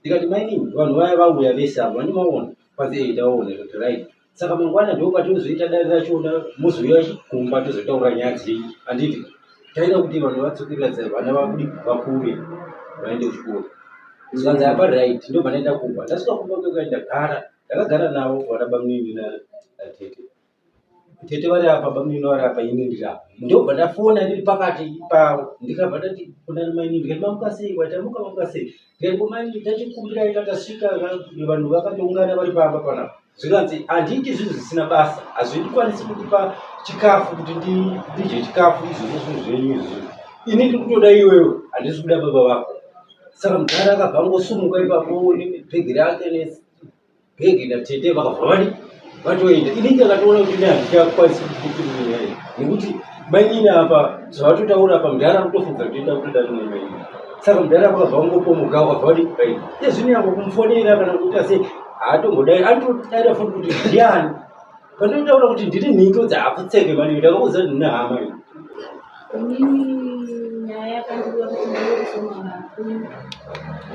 Ndikati mainini vanhu vaya vauya vese avo vandimaona kwanzi ee taona ndikati right saka mangwana ndo patinozoita dare rachona mozouya kumba tozotaura nyaya dzenyu handiti taida kuti vanhu vadzokeredza vana vakudi vakure vaende kuchikoro zvikanzi apa right ndobva ndaenda kumba ndasvika kumba kwekuya ndagara ndakagara navo vana bamunini natete tete vari apa bamunini vari apa ini ndiri apa ndobva ndafona ndiri pakati pavo ndikabva ndati kuna mainini ndikati mamuka sei waita muka mamuka sei ndikati komainini tachikumbira ika tasvika vanhu vakatoungana vari pamba panapa zvikanzi handiiti zvinhu zvisina basa hazvindikwanisi kundipa chikafu kuti ndidye chikafu izvozvo zvinhu zvenyu izvozvo ini ndiri kutoda iwewe handisi kuda baba vako saka mudhara akabva angosumuka ipapo nebhegi rake bhegi natete vakabva vadi vatoenda ini ndakatoona kuti ini handichakwanisi kupindura nyaya iyi nekuti mainini apa zvavatotaura apa mudhara akutofunza kuti enda kutoda rimwe mainini saka mudhara vakabva vangopomuka vakabva vadi vaenda ezvino yangu kumufonera kana kuita sei haatombodai anotodaira futi kuti ndiani pandinotaura kuti ndiri nhingi udza hakutseke mani ndakakuudza kuti ndine hama ini Inini nyaya yakandiuya kuti ndiuye kuzomhan'ara kuno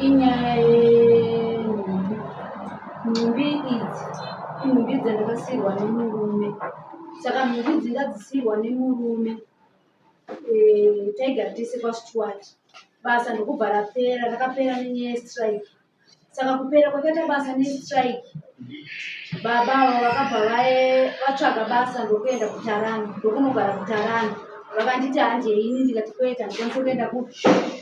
inyaya yenhumbi. Nhumbi idzi inhumbi dzandakasiirwa nemurume. Saka nhumbi idzi ndadzisiirwa nemurume eh, taigara tese kwaStuart. Basa ndokubva rapera, rakapera nenyaya yestrike. Saka kupera kwakaita basa nestrike baba ava vakabva vatsvaga basa ndokuenda kutarani ndokunogara kutarani vakanditi handei ini ndikati kwete handikwanise kuenda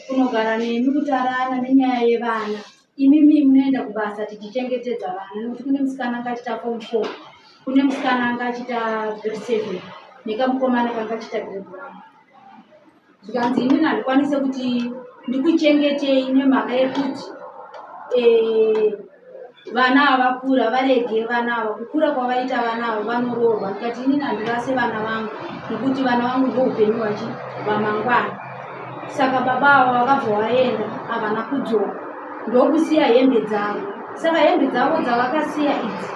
kunogara nemi kutarana nenyaya yevana imimi munoenda kubasa tichichengetedza vana nekuti kune musikana anga achiita form four kune musikana anga achiita grade seven nekamukomana kanga achiita grade one zvikanzi inini handikwanise kuti ndikuchengetei nemhaka yekuti eh, vana ava vakura varege vana ava kukura kwavaita vana ava vanoroorwa ndikati inini handirase vana vangu nekuti vana vangu ndoupenyu hwachi hwamangwana saka baba ava vakabva vaenda havana kudzoka ndokusiya hembe dzavo saka hembe dzavo dzavakasiya idzi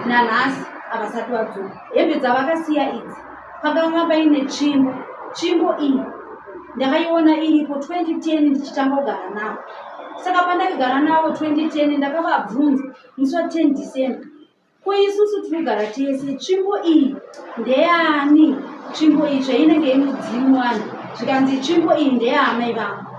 nanhasi havasati vadzoka hembe dzavakasiya idzi Pakanga paine tsvimbo, tsvimbo iyi ndakaiona iripo 2010 ndichitanga kugara navo. Saka pandakagara navo 2010 ndakavabvunza musi wa 10 December, ko isusu tinogara tese, tsvimbo iyi ndeyani? Tsvimbo iyi zvainenge yemudzimu wani? Zvikanzi tsvimbo iyi ndeyaamai vangu.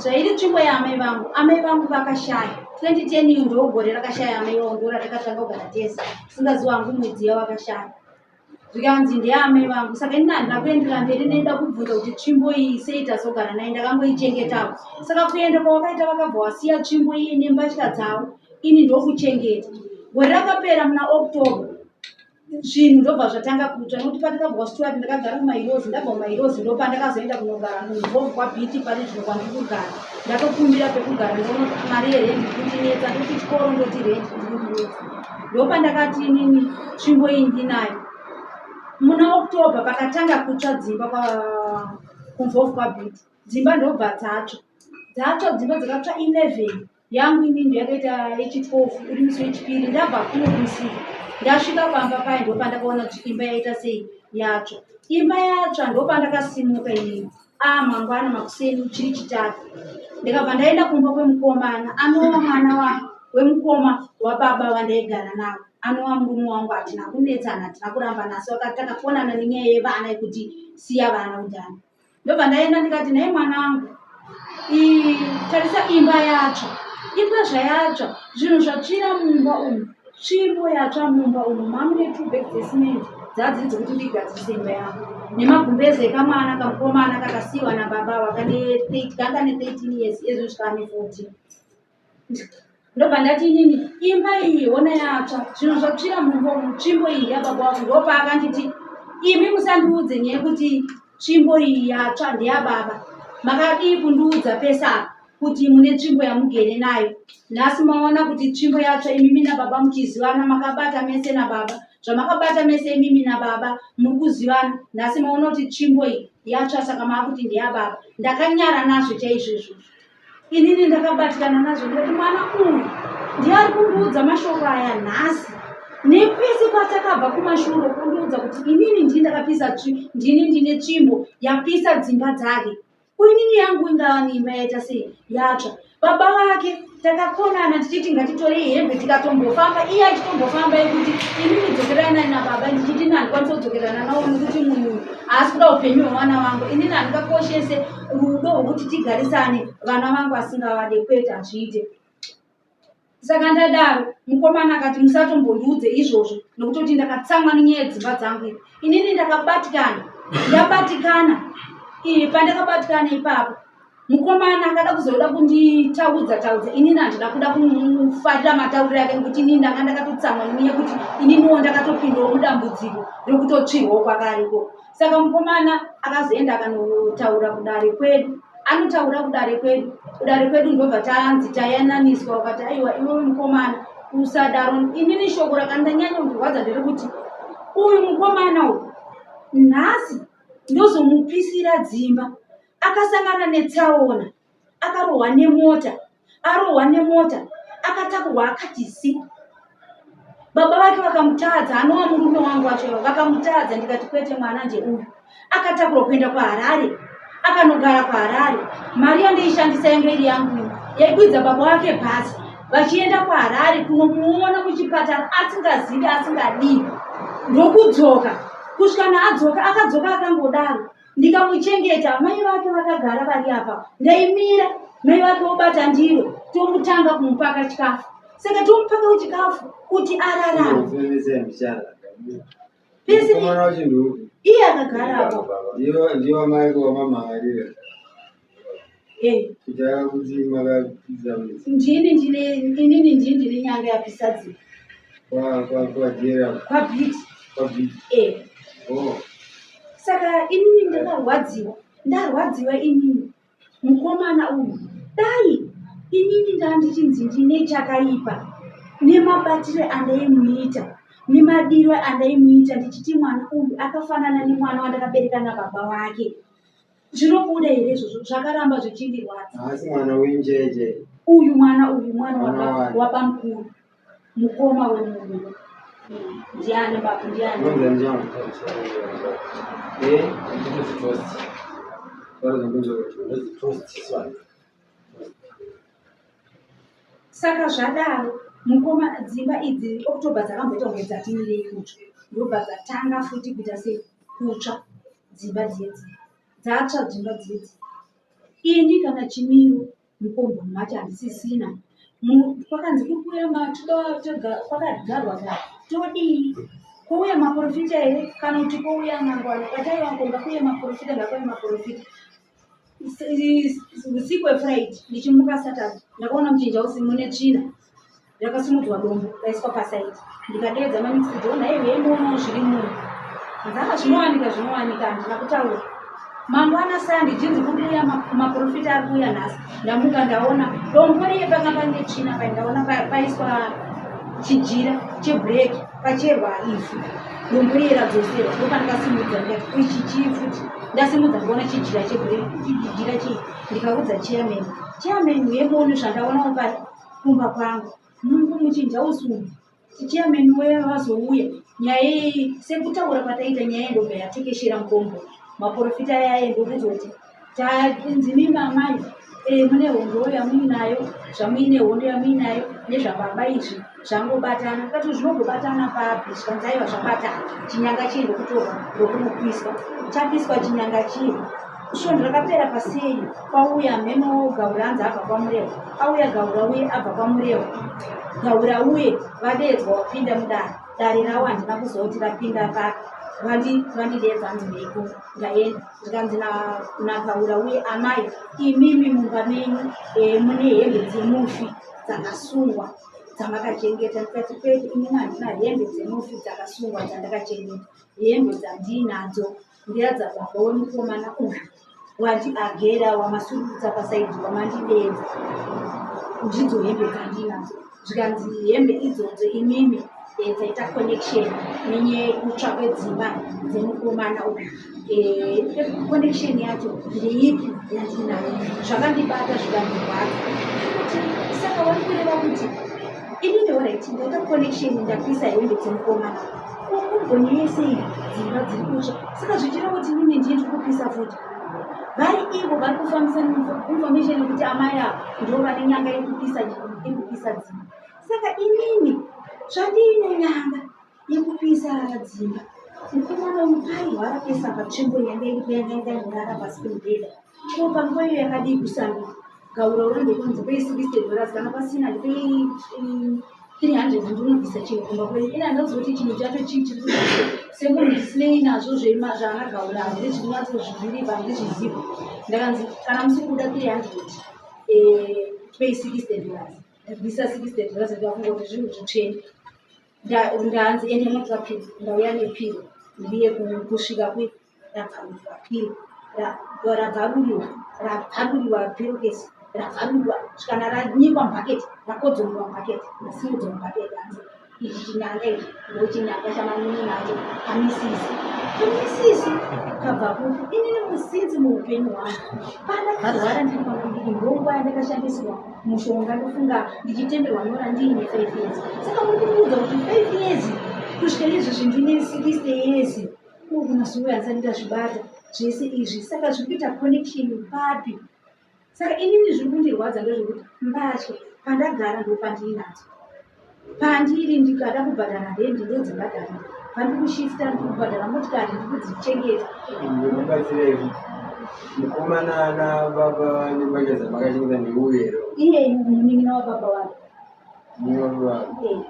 Zvairi tsvimbo yaamai vangu, amai vangu vakashaya 2010 iyo ndogore rakashaya amai vangu ndoratakatanga kugara tese, singazivi hangu mwedzi yavakashaya. Zvikanzi ndeamai vangu saka ini handina kuenderera mberi nenda kubvunza kuti tsvimbo iyi sei tazogara naye ndakangoichengetawo saka kuenda kwawakaita vakabva wasiya tsvimbo iyi nembatya dzavo ini ndokuchengeta gore rakapera muna october zvinhu ndobva zvatanga kutsva nokuti pandakabva kwastuart ndakagara kumairozi ndabva kumairozi ndopandakazoenda kunogara mumvovhu kwabhiti pane zvino kwandiri kugara ndatokumbira pekugara ndoona kuti mari yerendi kundinetsa ndoti chikoro ndoti rendi kundinetsa ndopandakati inini tsvimbo iyi ndinayo muna october pakatanga kutsva dzimba kumvovu kwabhiti dzimba ndobva dzatsva dzatsva dzimba dzakatsva 11 yangu inini ndo yakaita yechi 12 uri musi wechipiri ndabva kuno kumusika ndasvika pamba paye ndopandakaona kuti imba yaita sei yatsva imba yatsva ndopandakasimuka inini a mangwana makuseni chiri chitatu ndikabva ndaenda kumba kwemukomana anova mwana wa wemukoma wababa wandaigara navo anova murume wangu hatina kunetsana hatina kurambana asi takafonana nenyaya yevana yekuti siya vana udhani ndobva ndaenda ndikati nhai mwana wangu tarisa imba yatsva imba zvayatsva zvinhu zvatsvira mumba umu Tsvimbo yatsva mumba umu mamune two bags dzecement dzadziri dzekuti ndigadzirise imba yangu nemagumbeze ekamwana kamukomana kakasiiwa nababa ava kane kanga ne 13 years ezvo kane 14 ndobva ndati inini imba iyi hona yatsva zvinhu zvatsvira mumba umu tsvimbo iyi yababa wangu ndopaakanditi imi musandiudze nyaya yekuti tsvimbo iyi yatsva ndeyababa makadii kundiudza pese apa kuti mune tsvimbo yamugere nayo nhasi maona kuti tsvimbo yatsva imimi nababa muchizivana makabata mese nababa zvamakabata mese imimi nababa muri kuzivana nhasi maona kuti tsvimbo iyi yatsva saka maakuti ndeyababa ndakanyara nazvo chaizvo izvozvo inini ndakabatikana nazvo ndikati mwana uyu ndiye ari kundiudza mashoko aya nhasi nekwese kwatakabva kumashure kundiudza kuti inini ndini ndakapisa ndini ndine tsvimbo yapisa dzimba dzake Kuinini yangu ingava neimba yaita sei yatsva. Baba vake Tichiti ngatitorei hembe tikatombofamba, iye achitombofamba yekuti inini dzokeranai nababa, ndichiti ini handikwanisa kudzokerana navo nekuti munhu uyu haasi kuda upenyu hwemwana wangu. Inini handingakoshese rudo rwekuti tigarisane vana vangu asingavade, kwete, hazviite. Saka ndadaro, mukomana akati musatombondiudze izvozvo nokutoti ndakatsamwa nenyaya yedzimba dzangu iyi. Inini ndakabatikana, ndabatikana. Pandakabatikana ipapo, mukomana akada kuzoda kunditaudza taudza. Inini handina kuda kumufarira matauriro ake nekuti inini ndanga ndakatotsamwa nenyaya yekuti ininiwo ndakatopindawo mudambudziko rekutotsvirwawo kwakariko. Saka mukomana akazoenda akanotaura kudare kwedu, anotaura kudare kwedu, kudare kwedu ndobva tanzi tayananiswa. Ukati aiwa, iwewe mukomana usadaro. Inini shoko rakandanyanya kundirwadza nderekuti uyu mukomana uyu nhasi ndozomupisira dzimba. Akasangana netsaona, akarohwa nemota, arohwa nemota akatakurwa akati si. Baba vake vakamutadza, anova murume wangu wacho, vakamutadza. Ndikati kwete, mwana ndeuyu. Akatakurwa kuenda kuHarare, akanogara kuHarare. Mari yandaishandisa yange iri yangu yaikwidza baba wake bhazi vachienda kuHarare kunomuona muchipatara, asingazivi, asingadii, ndokudzoka. Kusvika naadzoka, akadzoka akangodaro, ndikamuchengeta. Mai vake vakagara vari apa, ndaimira, mai vake vobata ndiro, tomutanga kumupaka chikafu. Saka tomupaka chikafu kuti ararame. Pese iye akagarapo. Ndiwo mai wamamaharira. Kuti makapisa? Ndini ndine, inini ndini ndine nyanga yapisa dzimba. Kwajera? Kwabhiti. Kwabhiti. Oh. Saka inini ndakarwadziwa, ndarwadziwa inini. Mukomana uyu, dai inini ndandichinzi ndine chakaipa nemabatire andaimuita, nemadiro andaimuita, ndichiti mwana uyu akafanana nemwana wandakabereka nababa wake, zvinobuda here izvozvo? Zvakaramba zvichindirwadza. Haasi mwana wenjeje? Uyu mwana uyu mwana wabamukuru, mukoma wemurume. Ndiani baba? Ndiani? Unonzi ani changu? Eh? Taura zvakunzwa. Ndonzi Toast Swan. Saka zvadaro, mukoma, dzimba idzi October dzakamboita kunge dzatimirei kutsva, ndobva dzatanga futi kuita sei, kutsva dzimba dzedzi. Dzatsva dzimba dzedzi, ini kana chimiro mukomboni macho handisisina. Kwakanzi kuri kuuya kwakagarwa kare, todii? Kwouya maprofita here kana kuti kwouya mangwana? Kwataiva ngakuuye maprofita, ngakuuye maprofita. Usiku weFriday ndichimuka Saturday, ndakaona muchinja usi mune tsvina, rakasimudzwa dombo raiswa pasaidi. Ndikadeedza mamixidona, hemuonawo zviri muno. Nzaka zvinowanika, zvinowanika. Handina kutaura. Mangwana Sunday jinzi kuri kuuya maprofita, ari kuuya nhasi. Ndamuka ndaona dombo riye panga pane tsvina pai, ndaona paiswa chijira cheblack, pacherwa ivhu, dombo riye radzoserwa. Ndopandakasimudza ndikati ichi chii futi? Ndasimudza ndikaona chijira cheblack, chijira chii. Ndikaudza chairman, chairman, yemuoni zvandaonawo pari kumba kwangu mungu muchinja usumu. Chairman weya vazouya, nyaya iyi sekutaura kwataita, nyaya ndobva yatekeshera mukombo. Maprofita aya aenda kuti tainzi mimi amai mune hondo yamuinayo, zvamuine hondo yamuinayo nezvababa izvi zvangobatana. Kati zvinogobatana papi? Zvikanzi aiwa, zvabatana. Chinyanga chii ndokutorwa ndokunopiswa, chapiswa chinyanga chii. Svondo rakapera pasei kwauya mheno Gaura, anzi abva kwaMurewa. Auya Gaura uye abva kwaMurewa, Gaura uye vadeedzwa wapinda mudare. Dare ravo handina kuzoti rapinda papi. Vandideedza hanzi meiko, ndaenda. Zvikanzi naGaura uye, amai imimi mumba menyu mune hembe dzemufi dzakasungwa dzamakachengeta. Ndikati kwete, inini handina hembe dzemufi dzakasungwa dzandakachengeta. Hembe dzandiinadzo ndeyadzababa wemukomana uyu wati agera wamasurukutsa pasaidi wamandidedza, ndidzo hembe dzandinadzo. Zvikanzi hembe idzodzo imimi dzaita connection nenyaya yekutsva kwedzimba dzemukomana uyu. Connection yacho ndeipi yandinayo? Zvakandibata, zvikandirwadza kuti saka vari kureva kuti inini, alright, ndaita connection, ndapisa hembe dzemukomana, komboni yese iyi dzimba dziri kutsva, saka zvichireva kuti inini ndiye ndiri kupisa futi? Vari ivo vari kufambisa information yekuti amai ava ndo vane nyanga yekupisa, iri kupisa. dzimba. Saka inini zvandiine nyanga yekupisa dzimba, mukomana uyu pairwara pese apa tsvimbo yanga iripo yanga yakarara pasi pemubhedha. Ko panguva iyo yakadii kusanduka? Gaura ndekunzi pay $60, kana pasina ndipei 300 ndinobvisa chinhu kumba kwenyu. Ini handinoziva kuti chinhu chacho chii chiri kubviswa. Semunhu ndisinei nazvo zvaana Gaura, handidi zvinonyatsozvibhilivha, handizvizivi. Ndakanzi kana musiri kuda 300 pay $60. Ndabvisa $60, ndikafunga kuti zvinhu zvitsvene. Ndanzi ende motora piro, ndauya nepiro ndiye kusvika kwe rabvarurwa piro, rabvaruriwa, rabvaruriwa piro kesi rabvaruriwa svikana ranyikwa mubhaketi, rakodzonwa mubhaketi, rasimudzwa mubhaketi. Hanzi ichi chinyanga, ichi ndo chinyanga chamanini nacho kamisisi, kamisisi kabva kupi? Inini musinzi muupenyu hwangu pandakarwara ndiri pano ndiri ndonguva yandakashandisirwa mushonga, ndofunga ndichitenderwa nyora ndiine 5 years. Saka muri kundiudza kuti 5 years kusvika izvozvi ndine 60 years, kukunasuwe handisati ndazvibata zvese izvi. Saka zviri kuita connection papi? Saka inini zviri kundirwadza ndezvekuti mbatya pandagara ndo pandiinadzo pandiri, ndikada kubhadhara rendi ndodzibhadharira, pandiri kushifta ndiri kubhadhara motikari, ndiri kudzichengeta. Ndinobatsirei mukomana nababa nembatya dzamakachengeta ndeuyu here? Iye munin'ina wababa vangu. Munin'ina Eh,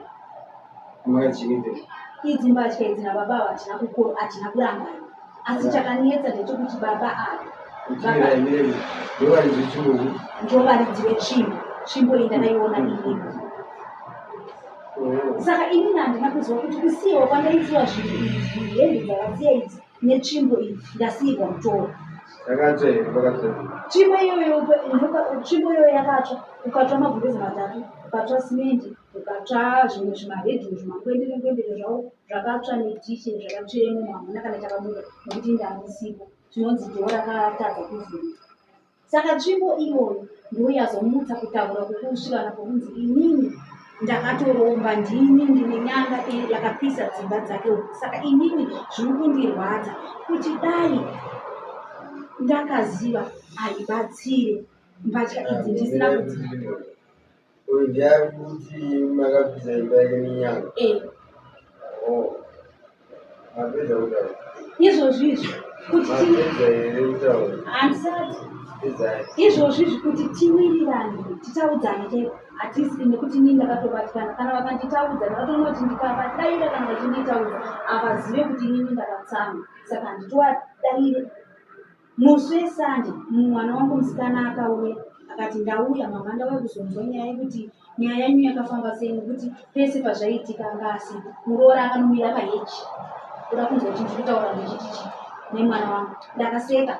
makadzichengetera? Idzi mbatya idzi nababa ava hatina kurangana, asi chakanetsa ndechekuti baba ava Uchimirai, mirei, ndovaridzi vechimbuku? Ndovaridzi vetsvimbo. Tsvimbo iyi ndakaiona inini. Saka inini handina kuziva kuti kusiyiwa kwandaisiwa zvinhu izvi, hembe dzakasiya idzi netsvimbo iyi, ndasiyirwa mutoro. Yakatsva here? Pakatsva? Tsvimbo iyoyo, tsvimbo iyoyo yakatsva, ukatsva magumbezi matatu, ukatsva simendi, ukatsva zvimwe zvimaredhiyo, zvimangwendere ngwendere zvavo zvakatsva, nedhishi zvakatsviremo, hamuna kana chakabuda nekuti ndandisipo. Zvinonzi dhoo rakatadza kuvhurika. Saka tsvimbo iyoyo ndo yazomutsa kutaura kwokusvikana kwokunzi inini ndakatoromba, ndini ndine nyanga yakapisa dzimba dzake uku. Saka inini zviri kundirwadza kuti dai ndakaziva haibatsire mbatya idzi ndisina kudzi Uyu ndiyakuti makabvisa imba yake nenyanga? Eh. Oh. Mapedza kutaura? Izvozvi izvi kuti Mapedza here kutaura? Handisati. Pedzai. Izvozvi izvi kuti tiwirirane, titaudzane chaiko, hatisi, nekuti inini ndakatobatikana. Kana vakanditaudza, ndakatoona kuti ndikavadaira kana vachinditaudza havazive kuti inini ndakatsamwa, saka handitovadaire. Musi weSande mwana wangu musikana akauya akati, "Ndauya mama, ndauya kuzonzwa nyaya yekuti nyaya yenyu yakafamba sei," nekuti pese pazvaiitika anga asipo. Muroora akanomira paheji kuda kunzwa kuti ndiri kutaura ndichiti chii nemwana wangu. Ndakaseka,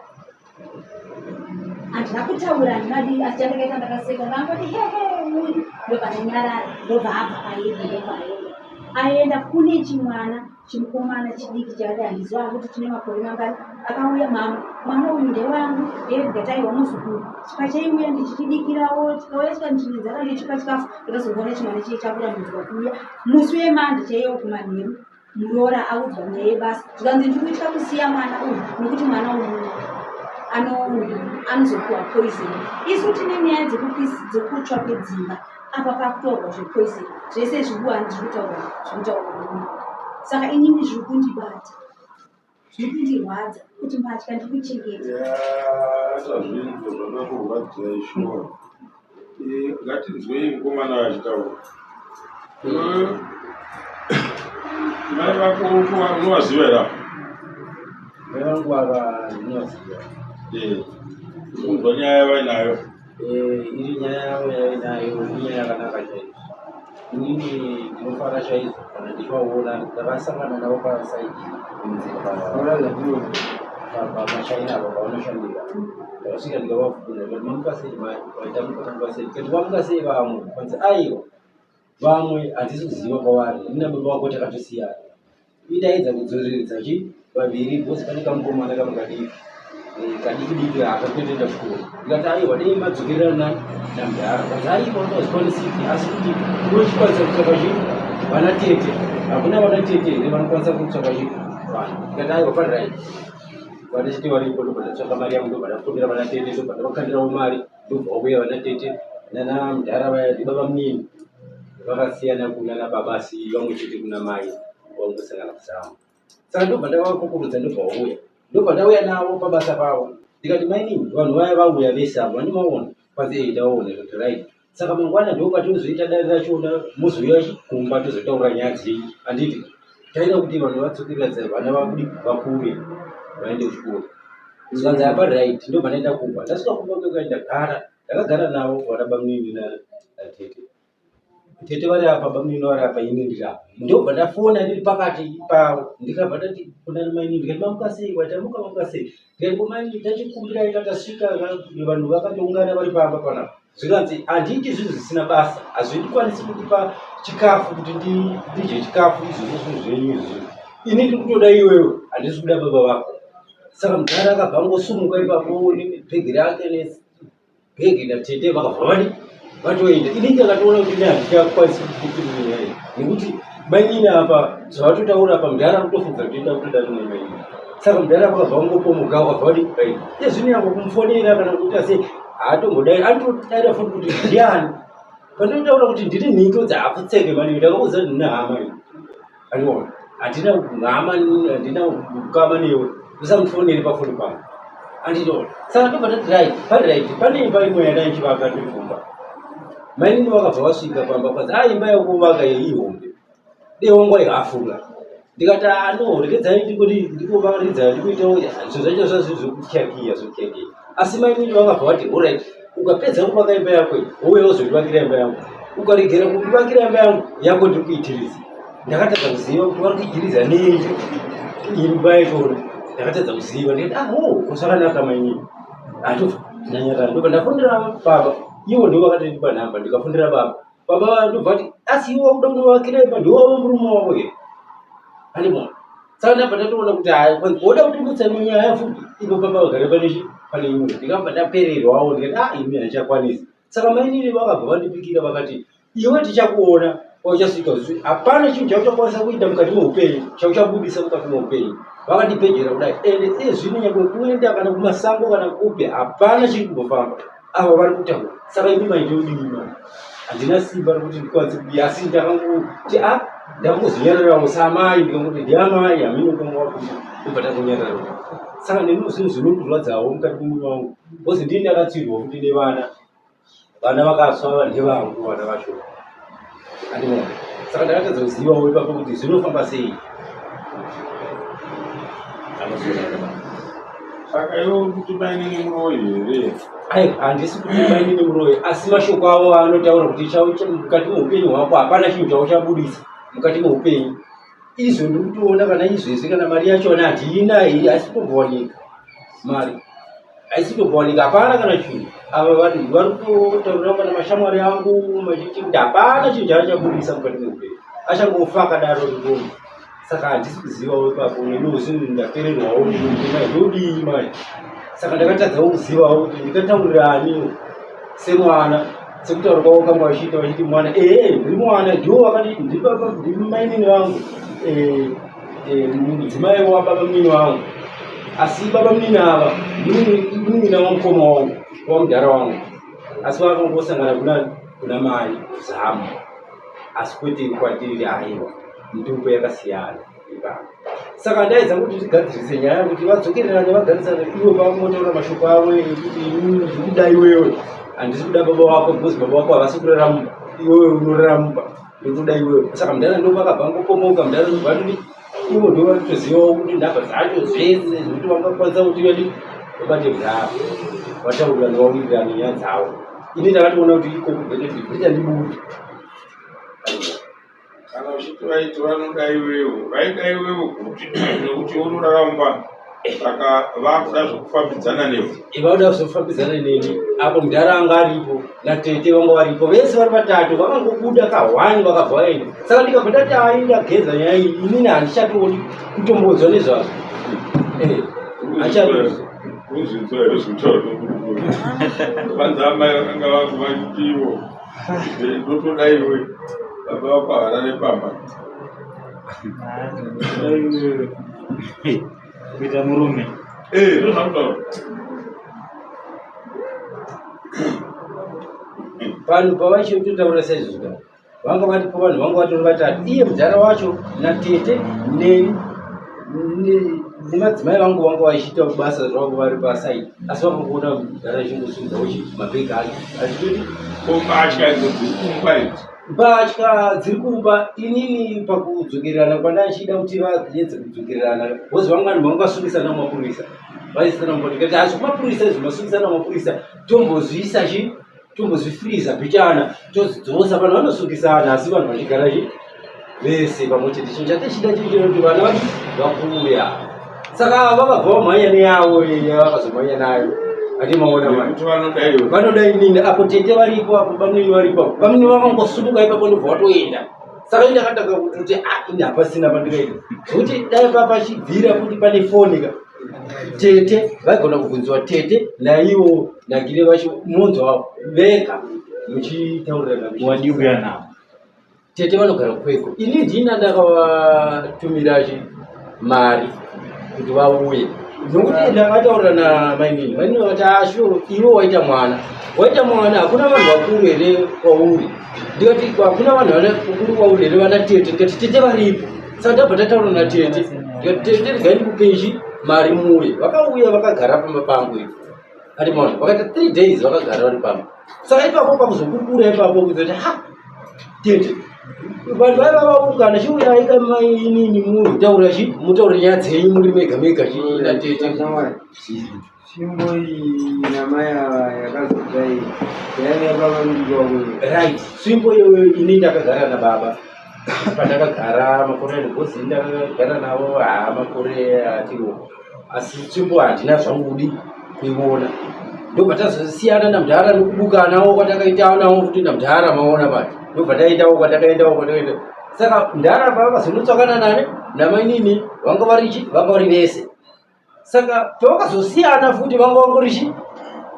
handina kutaura, handinadii, asi chandakaita ndakaseka, ndangoti, "Hehe, uri," ndobva ndanyarara, ndobva abva paheji, ndobva aenda. Aenda kune chimwana chimukomana chidiki chakati, handiziva kuti chine makore mangani, akauya, "Mama, mwana uyu ndewangu." Ndikati, "Aiwa, muzukuru." Pachaiuya ndichichidikirawo, chikauya chikandinzara, ndichipa chikafu. Ndikazoona chimwana chiye chakurambidzwa kuuya. Musi weMande chaiyo kumanheru, muroora audzwa nyaya yebasa, zvikanzi, "Ndiri kutya kusiya mwana uyu nekuti mwana uyu anozopiwa poison. Isu tine nyaya dzekutsva kwedzimba, apa pakutorwa zvepoison, zvese zvikuwani zviri kutaurwa, zviri kutaurwa nemunhu." Saka inini zviri kundibata, zviri kundirwadza kuti mbatya ndiri kuchengeta. Tazvinzwa zvakakurwadzai shuwa. Ngatinzwei mukomana achitaura. Mai vako unovaziva here? Mai vangu ava ndinovaziva. Kunzwa nyaya yavainayo. Iri nyaya yavo yavainayo inyaya yakanaka chaizvo. Inini ndinofara chaizvo kana ndichivaona. Ndakasangana navo pasaidi munzira, pamachina apa pavanoshandira. Ndakasvika ndikavabvunza ndikati, "Mamuka sei mai?" Vaita, "Muka sei?" Ndikati, "Vamuka sei vamwe?" Vanzi, "Aiwa, vamwe handisi kuziva kwavari, ini nababa vako takatosiyana." Indaedza kudzoreredza chi vaviri because pane kamukomana kamwe kadiki, kadiki diki aka kutoenda chikoro. Ndikati, "Aiwa, dei madzokererana namudhara." Kanzi, "Aiwa, ungazvikwanisiki, asi kuti unochikwanisa kutsvaka chi vana tete. Hakuna vana tete here vanokwanisa kutsvaka chi vanhu?" Ndikati, "Aiwa, paright, vana tete varipo." Ndobva ndatsvaka mari yangu, ndobva ndafonera vana tete, ndobva ndavakandirawo mari, ndobva vauya vana tete nana mudhara vaya ndibaba munini. Vakasiyana kuna nababa asi vamwe chete kuna mai vangosangana kuzamu. Saka ndobva ndavakukurudza ndobva vauya. Ndobva ndauya navo pabasa pavo. Ndikati mainini vanhu vaya vauya vese avo vandimaona. Kwanzi eh taona ndikati right. Saka mangwana ndipo patinozoita dare rachona mozouya kumba tozotaura nyaya dzenyu handiti taida kuti vanhu vadzokeredza vana vakudi vakure vaende kuchikoro. Zvikanzi apa right ndobva ndaenda kumba. Ndasvika kumba kwekuya ndagara ndakagara navo vana bamunini natete. Tete vari apa bamunini vari apa ini ndiri apa. Ndobva ndafona ndiri pakati pavo ndikabva ndati kuna mainini ndikati mamuka sei watamuka mamuka sei ndikati ko mainini tachikumbira tasvika vanhu vakatoungana vari pamba panapa zvikanzi handiiti zvinhu zvisina basa hazvindikwanisi kundipa chikafu kuti ndidye chikafu izvozvo zvinhu zvenyu izvozvo ini ndiri kutoda iwewe handisi kuda baba vako saka mudhara akabva angosumuka ipapo nebhegi rake nebhegi natete vakabva vadi vatoenda ini ndakatoona kuti ini handichakwanisi kuti nyaya iyi nekuti mainini apa zvavatotaura apa mudhara akutofunga kuti enda kutoda rimwe mainini saka mudhara vakabva vangopomoka vakabva vadi vaenda ezvino yango kumufonera kana kuita sei haatombodai anotodaira futi kuti ndiani pandinotaura kuti ndiri nhingi udza hakutseke mani ndakakuudza kuti ndine hama ini andiona handina hama handina ukama newe usamufonere pafoni pangu andinoona saka ndobva ndati right pari right pane imba imwe yandaichivaka ndiri kumba mainini vakabva vasvika pamba kwanzi a imba yakuvaka iyi ihombe dei wanga ndikati ah no regedzai ndikuti ndikuvaridza ndikuitawo zvinhu zvacho zvazvo zvekutyakiya zvekutyakiya asi mainini vakabva vati alright ukapedza kuvaka imba yako iyi wouya wozondivakira imba yangu ukaregera kundivakira imba yangu yako ndiri kuitiriza ndakatadza kuziva kuti vari kuitiriza nei imba yachona ndakatadza kuziva ndikati ah oh zvakanaka mainini atobva ndanyarara ndobva ndafundira baba ivo ndivo vakatondipa nhamba ndikafundira baba baba vanobva vati asi iwe wakuda kunovakira imba ndiwe wava murume wavo here andimona saka ndabva ndatoona kuti hayi woda kutomutsa imwe nyaya futi ipo baba vagare pane pane imwe ndikabva ndapererwawo ndikati ah imi handichakwanisi saka mainini vakabva vandipikira vakati iwe tichakuona pauchasvika hapana chinhu chauchakwanisa kuita mukati meupenyu chauchabudisa mukati meupenyu vakandipejera kudai ende ezvino nyangwe kuenda kana kumasango kana kupi hapana chiri kumbofamba ava vari kutaura saka imi maitodii mani handina simba rekuti ndikwanise kudii asi ndakangoti a ndakangozonyararawo samai ndikangoti ndiamai hamino kanga wakuti ndobva ndangonyararawo saka neniwo zvinhu zvinondirwadzawo mukati memoyo wangu bcause ndini ndakatsvirwa futi nevana vana vakatsva ndevangu vana vacho andimona saka ndakatadza kuzivawo ipapo kuti zvinofamba sei Saka iwe uri kuti mainini muroyi here? Ai, handisi kuti mainini muroyi, asi mashoko avo anotaura kuti mukati meupenyu hwako hapana chinhu chauchabudisa mukati meupenyu. Izvo ndiri kutoona kana izvezvi kana mari yachona handina, haisi kutombowanika mari haisi kutombowanika, hapana kana chinhu. Ava vanhu vari kutotaurira kana mashamwari angu machiti kuti hapana chinhu chaachabudisa mukati meupenyu, achangofa akadaro ndikona. Saka handisi kuzivawo ipapo neniwo zvinhu ndapererwawo mai ndodii mai saka ndakatadzawo kuzivawo kuti ndikataurira aniwo semwana sekutaura kwavo kanga vachiita vachiti mwana ehe ndiri mwana ndiwo vakati ndibaba ndimainini vangu eh, eh, mudzimai wababa munini vangu asi baba munini ava munin'ina wamukoma wangu wamudhara wangu asi vakangosangana kuna kuna mai zamu asi kwete kwatiri aiwa mitupo yakasiyana ipapo saka ndaedza kuti tigadzirise nyaya kuti vadzokererane vagarisane ivo pakungotaura mashoko avo ekuti ndikuda iwewe handisi kuda baba wako because baba wako havasi kurara mumba iwewe unorara mumba ndotoda iwewe saka mudhara ndo vakabva ngopomoka mudhara ndobva atoti ivo ndo vanotozivawo kuti nhamba dzacho zvese zvekuti vangakwanisa kuti vadi vabate mudhara vataurirane vawirirane nyaya dzavo ini ndakatoona kuti ikoko bhete ndibude Kana uchiti vaiti vanoda iwewe, vaida iwewe kuti nekuti unorara mumba saka vakuda zvekufambidzana newe. Vakuda zvekufambidzana neni apo mudhara anga aripo natete vanga varipo vese vari vatatu vakangobuda kahwani vakabva vaenda saka ndikabva ndati ai ndageza nyaya iyi inini handichatooni kutombodzwa nezvazvo eh, Kuzvinzwa here zvinotaura nomurume? Vanzi amai vakanga vakuvachitiwo ndotoda iwe baba vako havarare pamba. Kuita murume. Eh, ndozvakutaura. Vanhu pavachitotaura saizvozvo. Vanga varipo vanhu vanga vatori vatatu, iye mudhara wacho natete neni nemadzimai vangu vanga vachiita basa ravo vari pasaidi, asi vakangoona mudhara achingosundza uchi mabhegi ake achitoti ko mbatya idzo dziri kumba idzi? Mbatya dziri kumba, inini pakudzokererana kwandachida kuti vaedze kudzokererana, bhozi vamwe vanhu vanga vasungisana mumapurisa, vaisana mumapurisa, ndikati hazvo kumapurisa izvo masungisana mumapurisa, tombozviisa chi tombozvifiriza mbichana tozidzosa. Vanhu vanosungisana asi vanhu vachigara chi vese pamwe chete. Chinhu chatechida chiri kuti vana vachi vakuuya, saka vakabva vamhanya neyavo yavakazomhanya nayo, atimaona manje vanoda inini apo tete varipo apo bamnini varipo apo bamnini vakangosumuka ipapo ndobva vatoenda. Saka ini ndakatanga kutoti a ini hapasina pandikaita zvekuti dai papachibvira kuti pane foni ka tete vaigona kubvunziwa tete naivo nagire vacho munzwa vega muchitaurirana. Wadii kuuya navo? Tete vanogara kweko, ini ndina ndakavatumira chi mari kuti vauye, nokuti ndakataura namainini. Mainini vakati asho iwe waita mwana, waita mwana, hakuna vanhu vakuru here kwauri? Ndikati hakuna vanhu vakuru kwauri here vana tete? Ndikati tete varipo. Saka ndabva tataura natete, ndikati tete regai ndikupei mari muuye. Vakauya vakagara pamba pangu ipo, ati maona vakaita 3 days vakagara vari pamba. Saka ipapo pakuzokukura ipapo kuzoti ha tete vanhu vaiva vaungana, chiuyai kamainini mutaura chi mutaure nyaya dzenyu muri mega mega chi natete. Tsvimbo iyi namai ava yakazoita iyi yaiva baba mudiki wako iyi? Right, tsvimbo iyoyo ini ndakagara nababa pandakagara makore andigozi ndakagara navo haa makore atiwo, asi tsvimbo handina zvangu kudi kuiona. Ndobva tazosiyana namudhara nokubukanawo kwatakaitawo nawo futi namudhara, maona pati ndobva taendawo kwatakaendawo kwatakaenda. Saka mudhara pavakazonotsvakana nane namainini vanga varichi vanga vari vese. Saka pavakazosiyana futi vanga vangorichi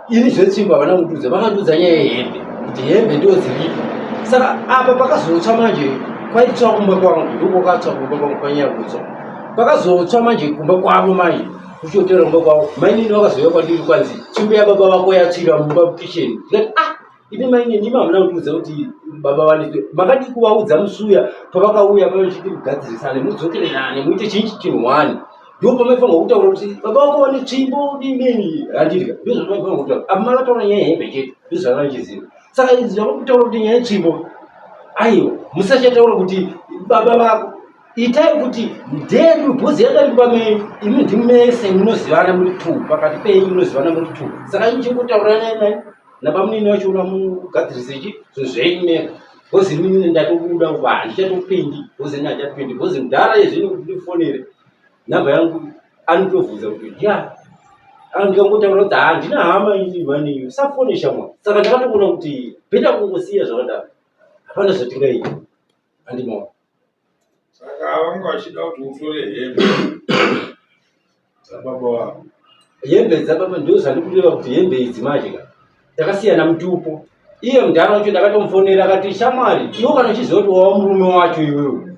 ini zvetsvimbo havana kundiudza, vakandiudza nyaya yehembe kuti hembe ndo dziripo. Saka apa pakazotsva manje, kwaitsva kumba kwangu, ndokwakatsva kumba kwangu kwanyaya kutsva. Pakazotsva manje kumba kwavo manje kuchotera kumba kwavo, mainini vakazouya kwandiri kwanzi tsvimbo yababa vako yatsvira mumba mukitchen. Ndikati ah, imi mainini, imi hamuna kundiudza kuti baba vane, makadii kuvaudza musuya pavakauya pavachiti mugadzirisane mudzokererane muite chinchi chinhu one? Ndo pamaifanirwa kutaura kuti baba vako vane tsvimbo dinini, handidya, ndo zvamaifanirwa kutaura. Apa makataura nyaya yehembe chete, ndo zvavanochiziva. Saka izvi zvakutaura kuti nyaya yetsvimbo, aiwa, musachataura kuti baba vako, itai kuti ndedu bhozi yakari kumba menyu, imi ndimese munozivana muri two, pakati penyu munozivana muri two. Saka imi chingotauranai nai nabamunini wacho una mugadzirise chi zvinhu zvenyu mega, bhozi inini ndatobuda kuba handichatopindi, bhozi ini handichatopindi, bhozi mudhara yezvino kuti ndifonere nhamba yangu anotovhunza kuti ndiani, ndikangotaura kuti handina hama ini mani usafone shamwa. Saka ndakatoona kuti better kungosiya zvakadaro, hapana zvatingaita, handimaona. Saka vanga vachida kuti utore hembe dzababa vako? Hembe dzababa ndo zvandikureva kuti hembe idzi manje ka takasiyana mutupo. Iye mudhara wacho ndakatomufonera akati shamwari iwe kana uchiziva kuti wava murume wacho iwewe,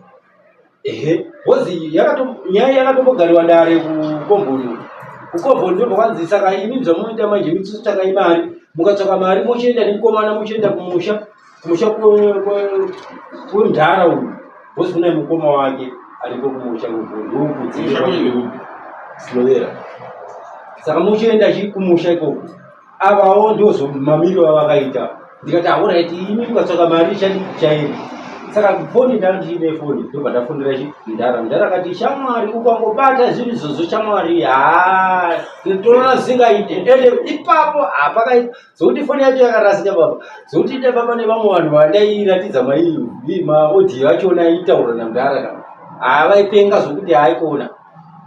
ehe, bhozi nyaya yakatombogariwa dare kukomboni, kukomboni ndobva kwanzi saka imi zvamunoita manje mitsvakai mari, mukatsvaka mari mochienda nemukomana mochienda kumusha, kumusha kwemudhara uyu, bhozi kuna mukoma wake ariko kumusha. Kumusha kwenyu ndekupi? Slovera. Saka muchienda chi kumusha ikoko, avawo ndozvo mamiriro avakaita. Ndikati alright, imi mukatsvaka mari chadi chairi. Saka foni ndanga ndiine foni, ndobva ndafonera chi mudhara. Mudhara akati shamwari ukangobata zvinhu izvozvo shamwari haa toona zvisingaite. Ende ipapo hapakaita zokuti foni yacho yakarasika baba, zokuti ita baba nevamwe vanhu vandairatidza maaudio achona aitaura namudhara ka havaipenga zvokuti haaikuona,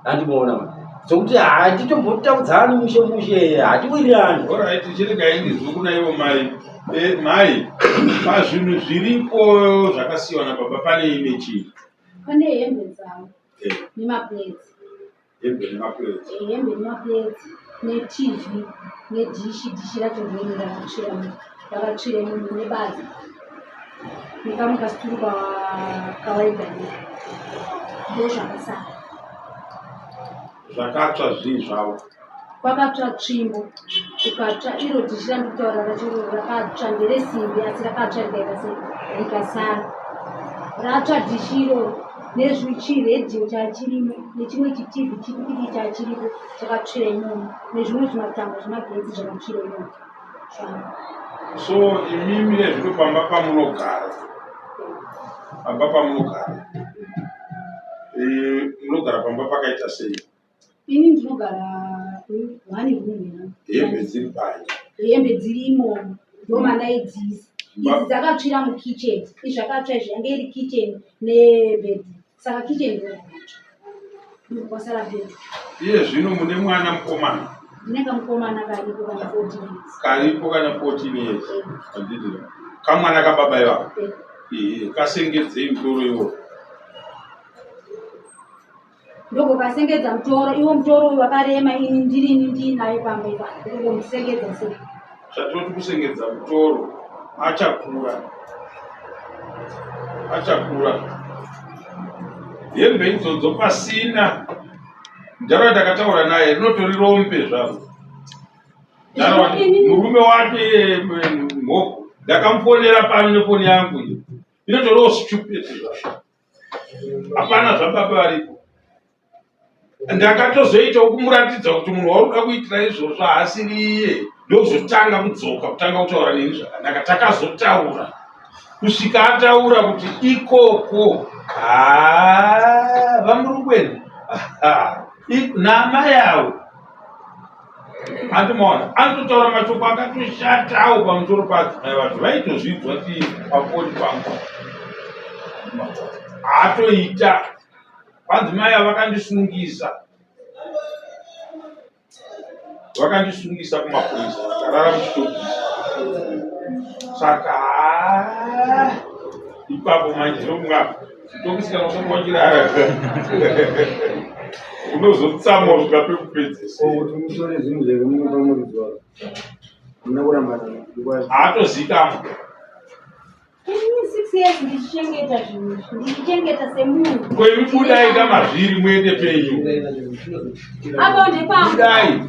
handimuona ma zokuti hatitombotaudzani mushe mushe, hatiwirirani. Alright, chiregai ndizwe kuna ivo mai. Mai, pazvinhu zviripo zvakasiyiwa nababa pane ime chii? Pane hembe dzangu nemaplates. Hembe nemaplates. Hembe nemaplates neTV nedhishi, dhishi racho ndini rakatsvira rakatsvira munhu nebadza nekamwe kasituru kawaigarira, ndo zvakasara. Zvakatsva zvii zvavo? Kwakatsva tsvimbo, kukatsva iro dhishi randikutaura racho iroro rakatsva nderesimbi asi rakatsva rikaita sei rikasara. Ratsva dhishi iroro nezvichiredhiyo chachirimo nechimwe chitivi chidiki chachiripo chakatsvira imomo nezvimwe zvimatambo zvemagetsi zvakatsvira imomo. So imimi nezvino pamba pamunogara pamba pamunogara eh, munogara pamba pakaita sei? Ini ndinogara one room yangu. Hembe dziri pai? Hembe dziri imomo ndomandaidziisa. Idzi dzakatsvira mukitchen. Izvi zvakatsva izvi yange iri kitchen nebed. Saka kitchen ndoyakatsva. Ndokwasara bed. Iye zvino mune mwana mukomana? Ndine kamukomana karipo kana 14 years. Karipo kana 14 years. Handiti. Kamwana kababa ivavo. Eh. Kasengedzei mutoro iwo. Ndogokasengedza mutoro iwo mutoro uyu wakarema ini ndirini ndiinayo pamba ipapo ndogomusengedza sei? Zvatinoti kusengedza mutoro achakura achakura hembe idzodzo pasina ndaro ndakataura naye rinotori rombe zvaro murume wake mhofu ndakamufonera pano nefoni yangu iyo inotoriwo stupid zvaro hapana zvababa varipo ndakatozoitawo kumuratidza kuti munhu wauri kuda kuitira izvozvo haasiri iye ndokuzotanga kudzoka kutanga kutaura neni zvakanaka takazotaura kusvika ataura kuti ikoko haa vamurungweni naamai avo Andimaona anototaura mashoko akatoshatawo pamusoro paadzimai vacho vaitozvidzwa ti pafoni pangu haatoita vanzi mai ava vakandisungisa vakandisungisa kumapurisa vakarara muchitokisi saka ipapo manje ndokunga chitokisi kana usati wachirara unozotsamwa kusvika pekupedzisira kuti mutore zvinhu zvake munopa muridzi wako hamuna kurambana haatozikamwa Ini six years ndichichengeta zvinhu izvi, ndichichengeta semunhu. Ko imi budai ka mazviri muende penyu. Apa ndepangu. Budai.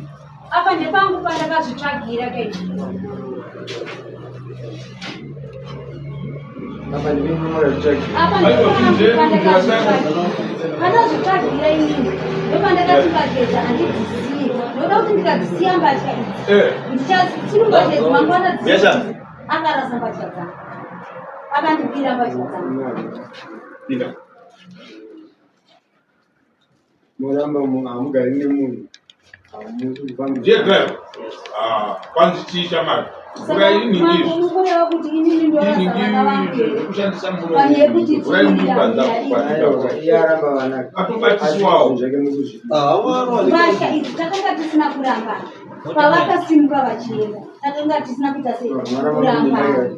Apa ndepangu pandakazvitsvagira kai. Apa ndepenyu makazvitsvagira. Apa ndepangu pandakazvitsvagira. Pandazvitsvagira inini. Ndopandakati mbatya handidzisiye. Ndoda kuti ndikadzisiya mbatya idzi. Eh. Ndichasiya mbatya idzi mangwana Yes, sir. Akarasa mbatya dzangu. Akandibira mbatya dzangu. Pinda. Moramba hamugari nemunhu. Hamusi kufamba. Ndiye driver. Ah, kwanzi chii chamari? Mvura Saka ini mambo ndizvo. mukureva kuti inini ndorasa vana vangu here? Kushandisa muromo. Panyaya yekuti Mvura inomupa Aiwa, iye aramba vana. Atobatiswawo. Zvake mukuzvi. Mbatya idzi takanga tisina kurambana. Pavakasimuka vachienda takanga tisina kuita sei kurambana.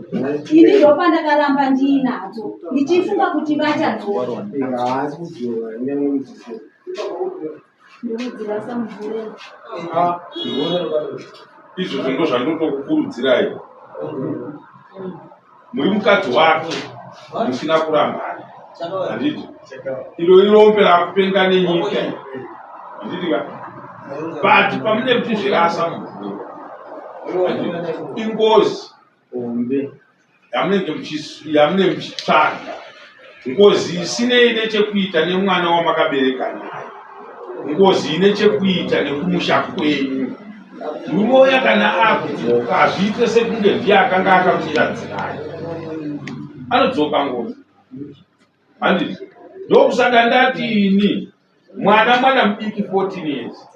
Ini ndopandakaramba ndiinadzo ndichifunga kuti vachadzoka. Haasi kudzoka, ndinomudzisira. Ndokudzirasa mvura. Izvozvo ndo zvandotokukurudzirai. Muri mukadzi wake musina kurambana. Handiti? Iro irombe rakupenga nenyika. Handiti ka? But pamune muchizvirasa mumvura. Ingozi. Hombe. Yamunenge yamunenge muchitsvaga. Ngozi isinei nechekuita nemwana wamakabereka naye. Ngozi ine chekuita nekumusha kwenyu. Murume uya kana akudzoka hazviite sekunge ndiye akanga akakutadzirai. Anodzoka ngozi. Handiti? Ndokusaka ndati ini mwana mwana mudiki 14 years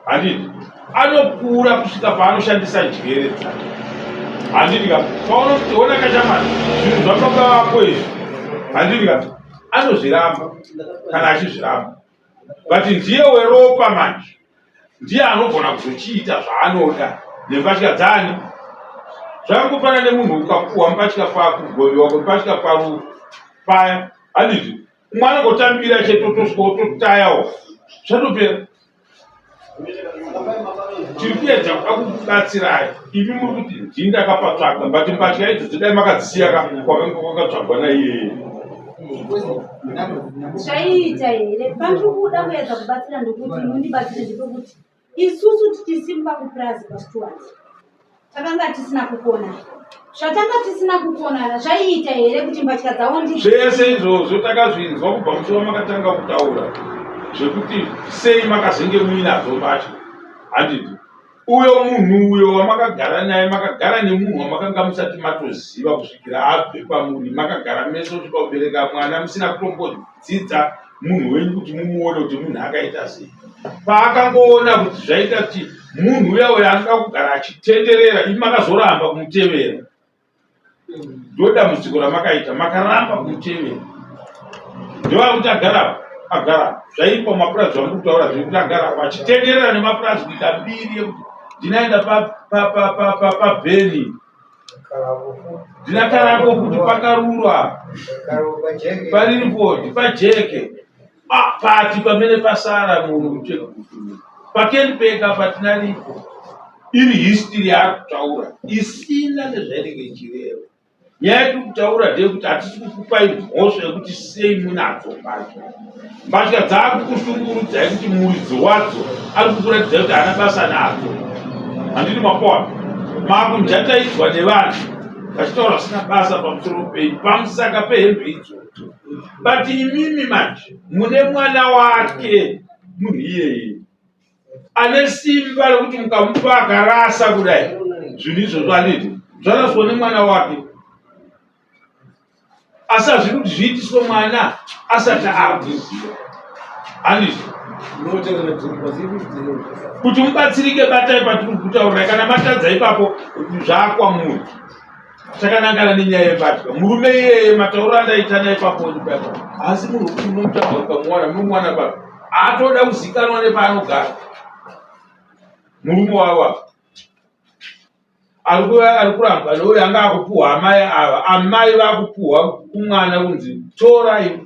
handiti anokura kusvika paanoshandisa njere dzake handiti ka paunokuti ona kachamani zvinhu zvababa vako izvi handiti ka anozviramba kana achizviramba but ndiye weropa manje ndiye anogona kuzochiita zvaanoda nembatya dzani zvakangofanana nemunhu ukapuhwa mbatya pakugoviwa kwembatya parufu paya handiti umwe anongotambira chete otosvika ototayawo zvatopera tiri kuedza kuda kukubatsirai imi muri kuti ndini ndakapatsvaga but mbatya idzodzo dai makadzisiya ka kwakanga kwakatsvagwa naiyeye Zvaiita here? Pandiri kuda kuedza kubatsira ndokuti mundibatsire ndepekuti Isusu tichisimuka kupurazi kwaStuart takanga tisina kukonana. Zvatanga tisina kukonana zvaiita here kuti mbatya dzavo ndi Zvese izvozvo takazvinzwa kubva musi wamakatanga kutaura zvekuti sei makazenge muinadzo mbatya, handiti? Uyo munhu uyo wamakagara naye, makagara nemunhu wamakanga musati matoziva kusvikira abve pamuri, makagara mese kusvika kubereka mwana musina kutombodzidza munhu wenyu kuti mumuone kuti munhu akaita sei. Paakangoona kuti zvaita kuti munhu uya uya anoda kugara achitenderera, imi makazoramba kumutevera. Ndodambudziko ramakaita, makaramba kumutevera. Ndovakuti agara agara zvaipa mapurazi zvamuri kutaura zvekuti agara apa achitenderera nemapurazi kuita mbiri yekuti ndinaenda pabheni ndinakarako kuti pakarurwa pariripoti pajeke pati pamene pasara munhu kuchekutu pakenipeka patinaripo iri history yaari kutaura isina nezvainenge ichireva. Nyaya yatiri kutaura ndeyekuti hatisi kukupai mhosva yekuti sei munadzo mbatya. Mbatya dzakukushungurudzai kuti muridzi wadzo ari kukuratidzai kuti haana basa nadzo. Handiti makoa makunjataidzwa nevanhu vachitaura zvisina basa pamusoro penyu pamusaka pehembe idzodzo. But imimi manje mune mwana wake munhu iyeye ane simba rekuti mukamupa akarasa kudai zvinhu izvozvo anidi zvaraswa nemwana wake asi hazvidi kuti zviitiswe mwana asati akuziva handizvo kuti mubatsirike batai patiri kutaurira kana matadza ipapo zvakwamuri takanangana nenyaya yembatya murume iyeye matauro andaita naye pafoni papa asi munhu wekuti munomutsvaga ukamuwana munomuwana papi atoda kuzikanwa nepaanogara murume wavo apa ari kurambwa neuyo anga akupuhwa amai ava amai vakupuhwa kumwana kunzi torai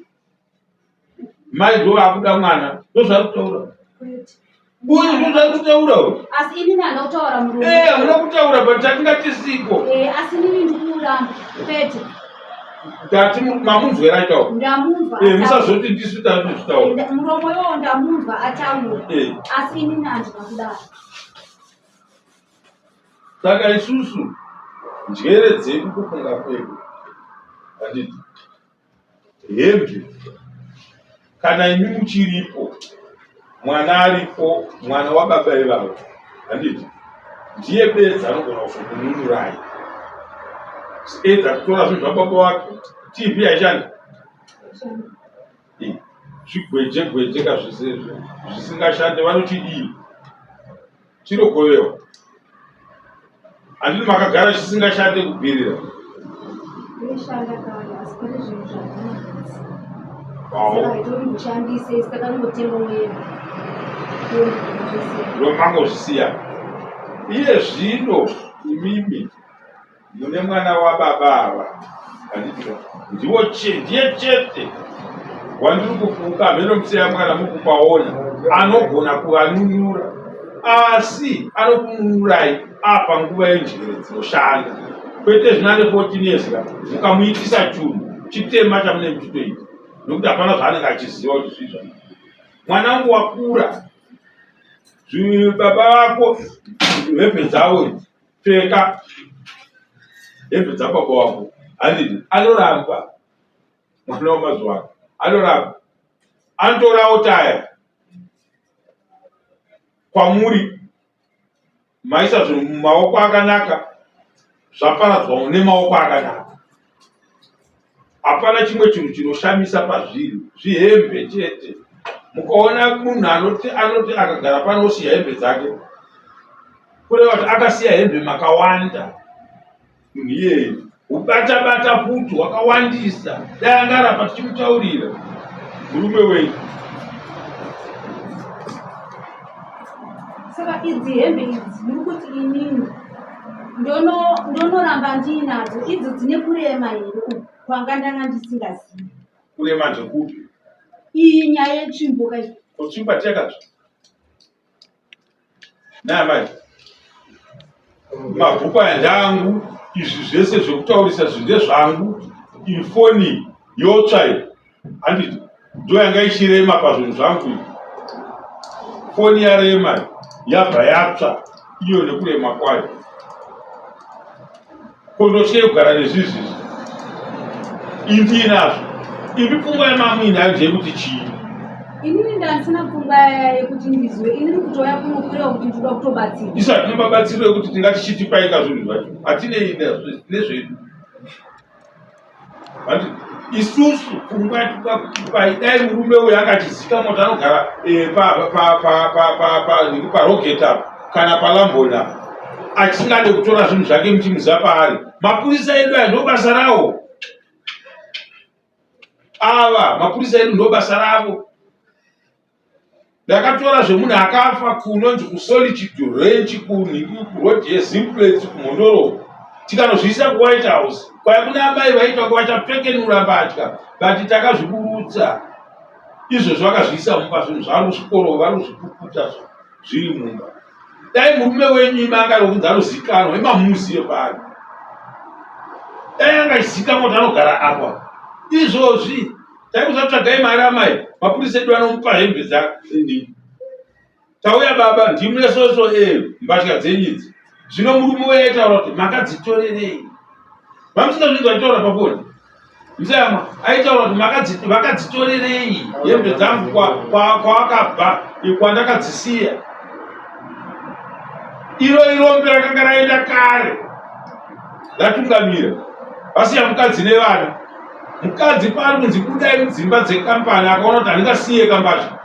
mai ndo vakuda mwana ndozvari kutaura uyu ndozvari kutaura uyu asi inini handina kutaura murume eh hamuna kutaura but tatinga tisiko eh asi inini ndikuramba kwete tati mamunzwera ataura ndamunzwa eh musazoti ndisu tatozvitaura eh, muromo iwowo ndamunzwa ataura eh. asi inini handina kudaro saka isusu njere dzedu kufunga kwedu handiti hembe kana imi muchiripo mwana aripo mwana wababa ivavo handiti ndiye bedzi anogona kuzokununurai edza kutora zvinhu zvababa wake tv haishandi zvigweje gweje ka zvisingashande vanochidii Chinogovewa. Handiti makagara chisingashande kubvirira. Inoshanda kare asi pane zvinhu zvazvinogutsa. Saka haitomboshandise saka notenga wega. Ndomangozvisiya. Iye zvino imimi mune mwana wababa ava handiti ndiwo ndiye chete wandiri kufunga hameno museya mwana mukupaona anogona kuvanunura asi anokununurai apa nguva yenjere dzinoshanda kwete zvino ane 14 years ka mukamuitisa chunhu chitema chamunenge muchitoita nokuti hapana zvaanenge achiziva kuti zvii zvaa mwana wangu wakura baba vako hembe dzavo idzi pfeka hembe dzababa wako handiti anoramba mwana wamazuva ano anoramba anotorawo taya kwamuri maisa zvinhu mumaoko akanaka zvaparadzwa nemaoko akanaka Hapana chimwe chinhu chinoshamisa pazviri, zvihembe chete. Mukaona munhu anoti anoti akagara pano osiya hembe dzake, kureva kuti akasiya hembe makawanda munhu iyeye ubata bata futi wakawandisa. Dai anga arapa tichimutaurira murume wenyu. Saka idzi hembe idzi muri kuti inini ndonoramba ndiinadzo idzo dzine kurema here uku kwanga ndanga ndisingazivi kurema ndekupi iyi nyaya yetsvimbo kai kutsvimba tiyakazva naamai mabhuku aya ndeangu izvi zvese zvekutaurisa zvi ndezvangu ifoni yotsva iyi handiti ndo yanga ichirema pazvinhu zvangu iyi foni yarema Yabva yatsva iyo nekurema kwayo. Ko ndotyei kugara nezvizvizvi? Indiinazvo. Imi pfungwa yamamuinayo ndeyekuti chii? Inini ndandisina pfungwa yekuti ndizive. Inini kutouya kuno kureva kuti ndinoda kutobatsirwa. Isu hatina mabatsiro ekuti tingati chitipaika zvinhu zvacho. Hatinei nezvedu. Isusu pfungwa yatinoda kutipai, dai murume uyu akachizikamwa kuti anogara eh, parogeti apa kana palamboni apa, achisingade kutora zvinhu zvake muchimuziva paari. Mapurisa edu aya ndobasa rawo. Ava mapurisa edu ndobasa ravo. Ndakatora zvemunhu akafa kunonzi kuSolitude Ranch kuroad yeZimplets kuMhondoro tikanozviisa kuWhite House kwaya kuna amai vaitwa vachapfekenura mbatya but takazviburutsa izvozvo vakazviisa mumba zvinhu zvavari kuzvikoro vari kuzvipukuta zviri mumba dai murume wenyu imi anga ari kunzi anozikanwa imi hamuzive paari dai anga achizikanwa kuti anogara apa izvozvi taikuzotsvagai mari amai mapurisa edu anomupa hembe dzenyu tauya baba ndimune soso e mbatya dzenyu idzi zvino murume uye aitaura kuti makadzitorerei vamusingazvinzwa achitaura pafoni Mzama aitaura kuti vakadzitorerei hembe dzangu kwaakabva kwandakadzisiya. Iro irombe rakanga raenda kare ratungamira vasiya mukadzi nevana. Mukadzi paari kunzi budai mudzimba dzekampani akaona kuti handingasiye kambatya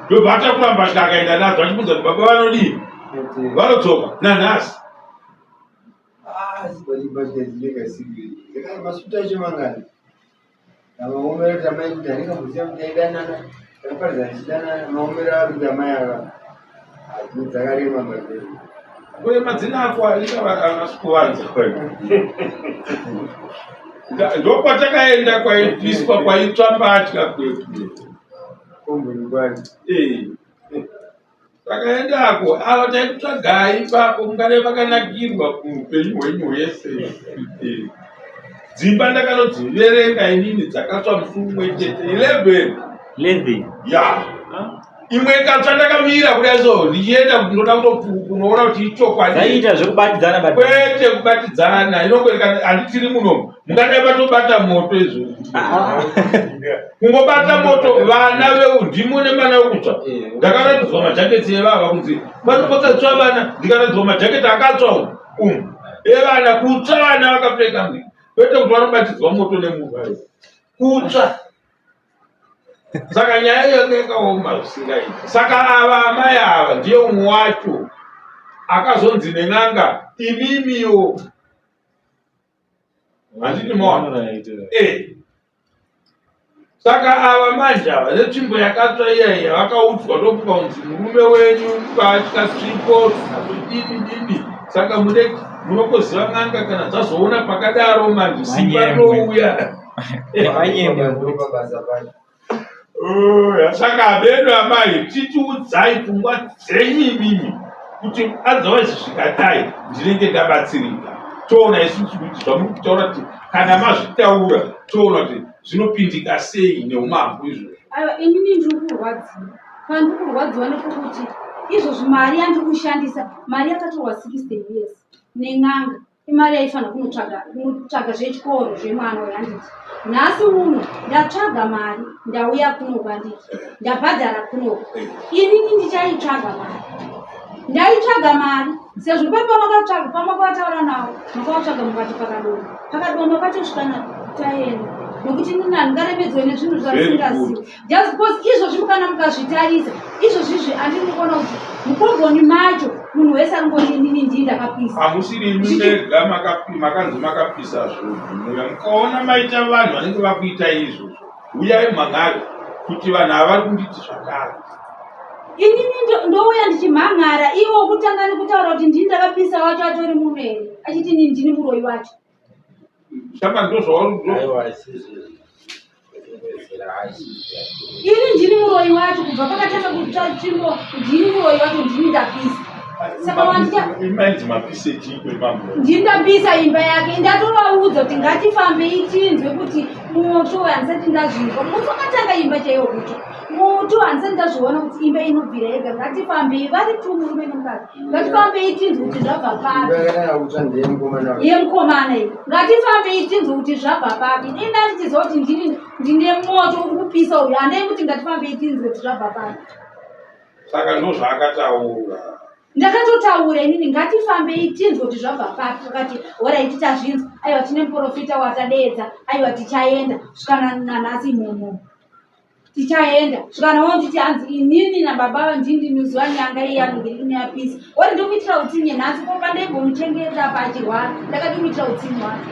ndobva atakura mbatya akaenda nadzo achibvunza kuti baba vanodii vanodzoka nanhasi. Ah, masuta acho mangani maomero kuti amai kuti anenge amboziva kuti aidanana takaparidza tichidanana maomero ari kuti amai ava dzakarema mabhei kurema dzinako asikuvadza ndokwatakaenda kwaipiswa kwaitsva mbatya kwedu komboni kwacho eh. Takaendako ava taikutsvagai ipapo mungadai makanakirwa muupenyu hwenyu hwese. Eh. Dzimba ndakanodziverenga inini dzakatsva musi umwe chete 11. 11. Ya. Imwe ikatsva ndakamira kudai so ndichienda kuti ndoda kunoona kuti ichokwadi. Dzaiita zvekubatidzana batidzana. Kwete kubatidzana inongoerekana handitiri munomu. Mungadai matobata moto izvo. Kungobata moto vana veundimo nemana wekutsva. Eh. Ndakaratidzwa majaketi evava kunzi pano pakatsva vana ndikaratidzwa majaketi akatsva umu. Umu. Evana kutsva vana vakapfeka mbi. Kwete kuti vanobatidzwa moto nemunhu. Kutsva. Saka nyaya yanga yakaoma zvisingaiti. Saka ava amai ava ndiye umwe wacho akazonzi nen'anga imimiwo handiti maona eh. Saka ava manje ava netsvimbo yakatsva iya iya vakaudzwa ndokupa kunzi murume wenyu mbatya tsvimbo zvinazodini dini saka mune munokoziva n'anga kana dzazoona pakadaro manje simba rinouya. Saka abedu amai titiudzai pfungwa dzenyu imimi kuti otherwise zvikadai ndinenge ndabatsirika toona isusu kuti zvamuri kutaura kuti kana mazvitaura toona kuti zvinopindika sei neumambo izvozvo. Aiwa inini ndiri kurwadziwa pandiri kurwadziwa nepekuti izvozvi mari yandiri kushandisa mari yakatorwa 60 years nen'anga imari yaifanira kunotsvaga kunotsvaga zvechikoro zvemwana uyu handiti nhasi uno ndatsvaga mari ndauya kunoku handiti ndabhadhara kunoku inini ndichaitsvaga mari ndaitsvaga mari sezvo paipa makatsvaga pamakavataura navo makavatsvaga mukati pakadoma pakadoma pacho svikana taenda nokuti inini handingaremedzwe nezvinhu zvasingazivi just because izvozvi kana mukazvitarisa izvozvizvi andiri kuona kuti mukomboni macho munhu wese arikungoti inini ndii ndakapisa hamusiri imi mega makanzi makapisa zvinhu muya mukaona maita vanhu vanenge vakuita izvozvo huyai mhan'are kuti vanhu ava vari kunditi zvakare inini ndouya ndichimhan'ara iwo kutanga nekutaura kuti ndini ndakapisa wacho atori muno here achiti inini ndini muroyi wacho shamba ndozvauri Ini ndini muroyi wacho kubva pakatanga kutsva tsvimbo ndini muroyi wacho ndini ndapisa. Saka wandicha Imainzi mapise chiiko imambo. Ndini ndapisa imba yake ndatovaudza kuti ngatifambe itinzwe kuti moto handisati ndazvinzwa moto wakatanga imba chaiyo kutsva. Moto handisati ndazviona kuti imba inobvira yega. Ngatifambei vari tu murume nemukadzi. Ngatifambei tinzwe kuti zvabva papi. Yemukomana iyi. Ngatifambei tinzwe kuti zvabva papi. Dai ndandichiziva kuti ndini ndine moto uri kupisa uyu. Handei kuti ngatifambei tinzwe kuti zvabva papi. Saka ndozvaakataura. Ndakatotaura inini ngatifambei tinzwe kuti zvabva papi. Vakati horaiti tazvinzwa. Aiwa tine muprofita watadeedza. Aiwa tichaenda. Svikana nanhasi imomo. Tichaenda. Svikana wonditi hanzi inini nababa ava ndini ndinoziva nyanga iyi yangu iri kuneyapisa. Ori ndokuitira utsinye nhasi ko pandaimbomuchengeta apa achirwara. Ndakatomuitira utsinye wacho.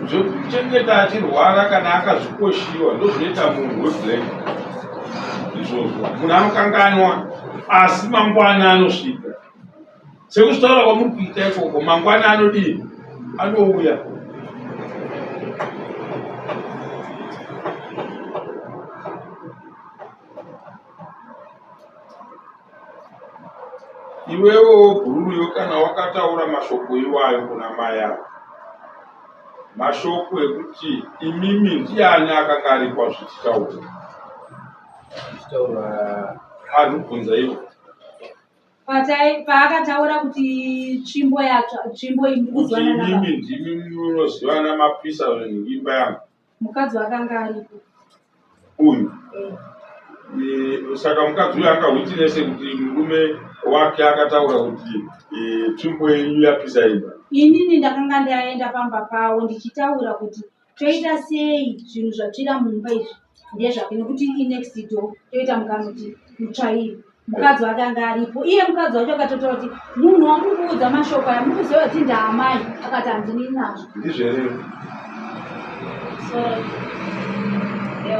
Zvekuchengeta achirwara kana akazvikoshiwa ndozvinoita munhu weblack izvozvo. Munhu anokanganwa asi mangwana anosvika. Sekuzvitaura kwamuri kuita ikoko mangwana anodii? Anouya. Iwewewo bhururuyo kana wakataura mashoko iwayo kuna mai ava, mashoko ekuti imimi ndiani akanga aripo azvichitaura? Zvichitaurwa Ari kubvunza ivo. Paakataura kuti tsvimbo yatsva, tsvimbo iyi muri Kuti kuzivana nababa. imimi ndimi munozivana mapisa zvinhu imba yangu. Mukadzi wakanga aripo. Uyu. Saka mukadzi uyu akahwitinese kuti murume wake akataura kuti tsvimbo yenyu yapisa imba. Inini ndakanga ndaenda pamba pavo ndichitaura kuti toita sei zvinhu zvatsvira mumba izvi ndezvake nekuti inext door toita mukanoti mutsvairi. Mukadzi wake anga aripo. Iye mukadzi wacho akatotaura kuti munhu wamuri kuudza mashoko aya muri kuziva kuti ndaamai, akati handini nazvo. Ndizvo here? So,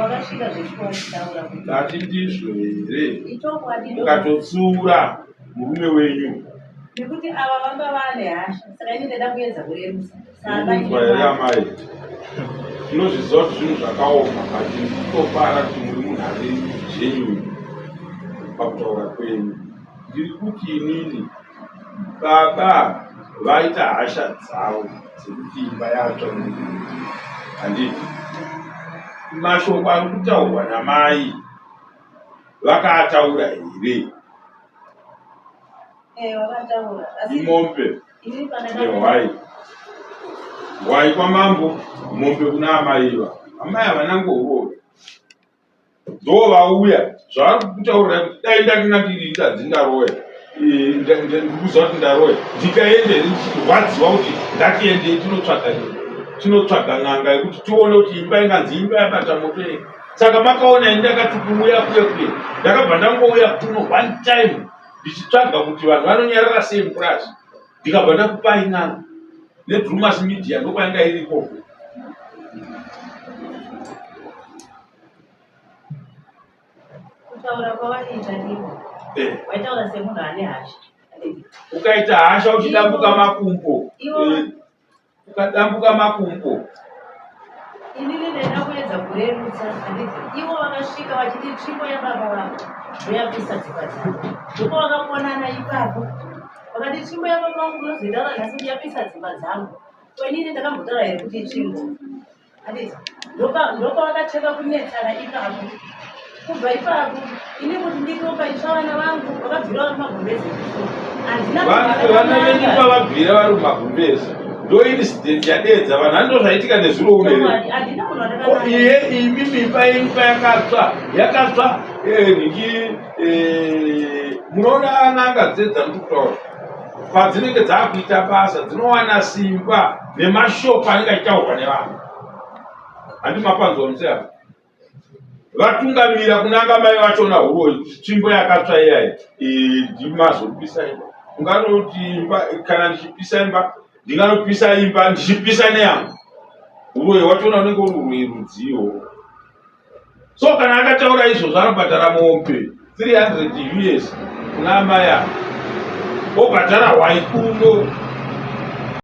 wakasvika zveshuwa achitaura kuti Ndati ndizvo here? Ichokwadi ndo- Mukatotsiura murume wenyu. Nekuti ava vanga vane hasha, saka ini ndaida kuedza kurerusa. Saka Munzwa here amai? Tinozviziva kuti zvinhu zvakaoma, but ndikutofara kuti muri munhu ari genuine pakutaura kwenyu. Ndiri kuti inini baba vaita hasha dzavo dzekuti imba yatsva nemurume. Handiti? Mashoko ari kutaurwa namai vakaataura here? Vakataura. Asi Imombe ini pandaka- nehwai. Hwai kwamambo, mombe kuna amai iva. Amai havana ngohurove. Ndo vauya zvavari kutaurira kuti dai ndakanga ndiri ndadzi ndaroya. Ndikuziva kuti ndaroya. Ndikaende here ndichirwadziwa kuti ngatiendei tinotsvaga tinotsvaga n'anga yekuti tione kuti imba inganzi imba yabata moto here. Saka makaona ini ndakati kuuya kuye kuye. Ndakabva ndangouya kuno one time ndichitsvaga kuti vanhu vanonyarara sei mupurazi. Ndikabva ndakupai n'anga neDrumas Media ndokwayanga iri ikoko. Kutaura kwawaiita ndiko. Waitaura semunhu ane hasha. Ukaita hasha uchidambuka makumbo. Ukadambuka makumbo. Inini ndaida kuedza kurerutsa handiti ivo vakasvika vachiti tsvimbo yababa vako ndoyapisa dzimba dzavo. Ndipo vakakonana ipapo. Vakati tsvimbo yababa vangu unozoitaura nhasi kuti yapisa dzimba dzangu. Ko inini ndakambotaura here kuti itsvimbo? Handiti ndopavakatanga kunetsana ipapo. Kubva ipapo ini kuti ndinopa itsva vana vangu vakabvira vari magumbeze. Handina Vana venyu pavabvira vari mumagumbeze ndo incident yadeedza vanhu handi ndozvaitika nezuro uno here? Handina munhu Ko wandakananga. iye imi mimba yenyu payakatsva yakatsva nhingi munoona n'anga dzedza ndikutaura padzinenge dzakuita basa dzinowana simba nemashoko anenge achitaurwa nevanhu. Handi mapanzwa musi apa vatungamira kunanga mai vachona huroyi tsvimbo yakatsva iyayi ndimazopisa imba. Unganoti imba kana ndichipisa imba ndinganopisa imba ndichipisa neyangu. Huroyi hwachona unenge uri huroyi rudziwo. So kana akataura izvozvo anobhadhara mombe 300 US kuna amai ava, obhadhara hwai kuno.